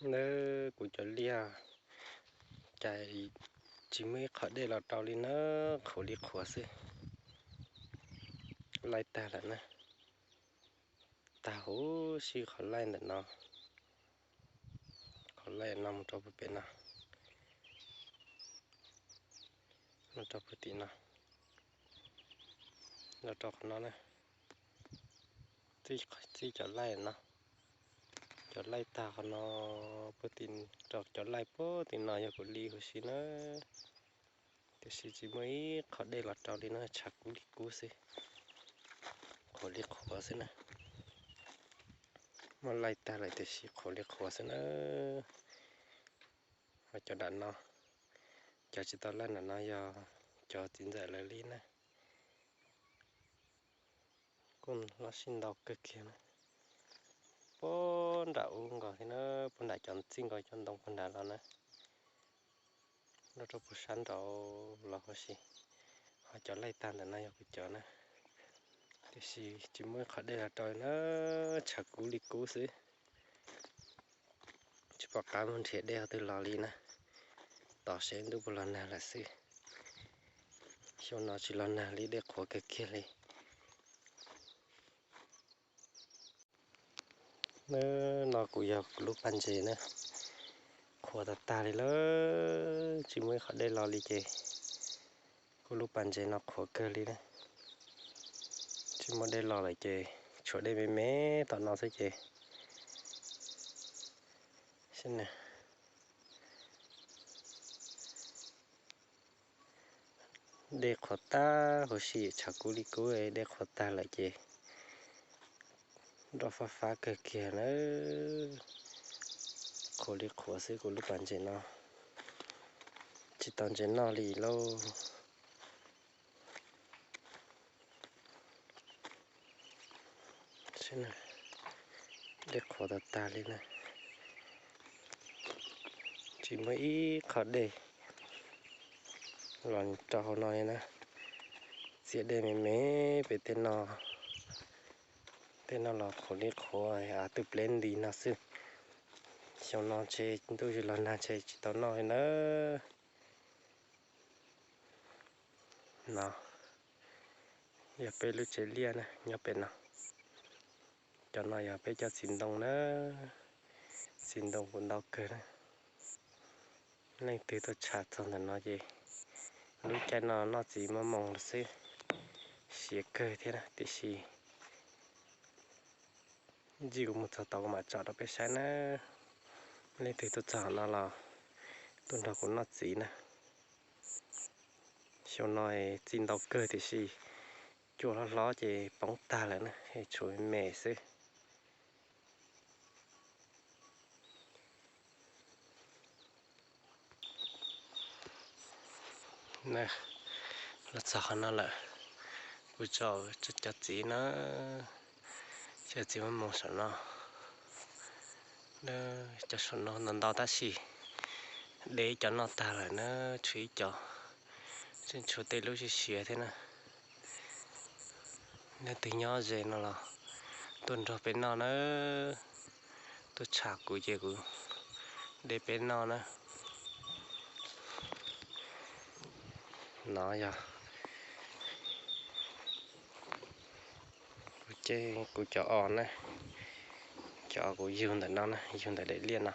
Nawb, kuv cov liaj cas tsis muaj ib qho dej los rau li na, qhuav li qhuav xwb. Laij tag lawm na, tag huv si qhov laij ntawm no, qhov laij no mus rau pem no, mus rau pem tim no, los rau qhov no na, txij cov laij no, cov laij tag qhov no, rau cov laij puag tim no yog kuv li huv si na, tiam sis tsis muaj ib qho dej los rau li na, tshav kub li kub xwb, qhuav li qhuav xwb na. Muab laij tag lawm tiam sis qhuav li qhuav xwb na. Ho cov nram no, cov tsis tau laij nram no yog cov txiv ntxawm lawv li na. Kuj los sib ntau kawg kiag na. Puag nram ub nkaus thiab na, puag nram cov txij nkaus cov ntoo puag nrad los na. Los rau puag sab nraud los huv si. Ho cov laij tag ntawm no yog kuv cov na, tiam sis tsis muaj ib qho dej los rau na, tshav kub li kub xwb. Tsis pom qab mus nrhiav dej qhov twg los li na, tos seb ntuj puas los nag lawm xwb. Xyoo no tsis los nag li, dej qhuav kawg kiag li. Nawb, no kuv yog kuv lub pas ntses na, qhuav tag tag li lawm, tsis muaj ib qho dej los li ces kuv lub pas ntses no qhuav kawg li na. Tsis muaj dej los lawm ces tshuav dej me me tom no xwb ces, dej qhuav tag huv si, tshav kub li kub, dej qhuav tag lawm ces nroj fab fab kawg kiag na. Qhuav li qhuav xwb, kuv lub pas ntses no tsis tau ntses noj li lauj. Dej qhuav tag tag li na, tsis muaj ib qho dej los rau hauv no li na. Txias dej me me pem tej no, tej no los qhuav li qhuav, av twb pleb nti no xwb. Xyoo no ntshe ntuj tsis los nag ntshe tsis tau noj li na. No yog peb lub tsev liaj na, nyob pem no. Cov no yog peb cov txiv ntoo na, txiv ntoo kuj ntau kawg na. Leej twg tuaj tsham txog ntawm no ces lub caij no noj txiv maj moos lawm xwb, siav kawg thiab na, tiam sis ntxim kuv mus txog tod kuv mam tsom rau peb saib na. Leej twg tuaj txog no los tuaj nrog kuv noj txiv na. Xyoo no txiv ntau kawg tiam sis cua hlob hlob ces poob tag lawm na, tshuav me xwb. Los txog qhov no lawm, kuv tsom cov txiv na, cov txiv maj moos saum no. Cov saum no ntau ntau tab sis de ib co noj tag lawm na, tshuav ib co, tseem tshuav tej lub siav siav thiab na. Leej twg nyob ze no los tuaj nrog peb noj na, tuaj tsham kuv ces kuv de peb noj na. No yog kuv cov os na, cov os kuv yug ntawm no na, yug ntawm daim liaj no.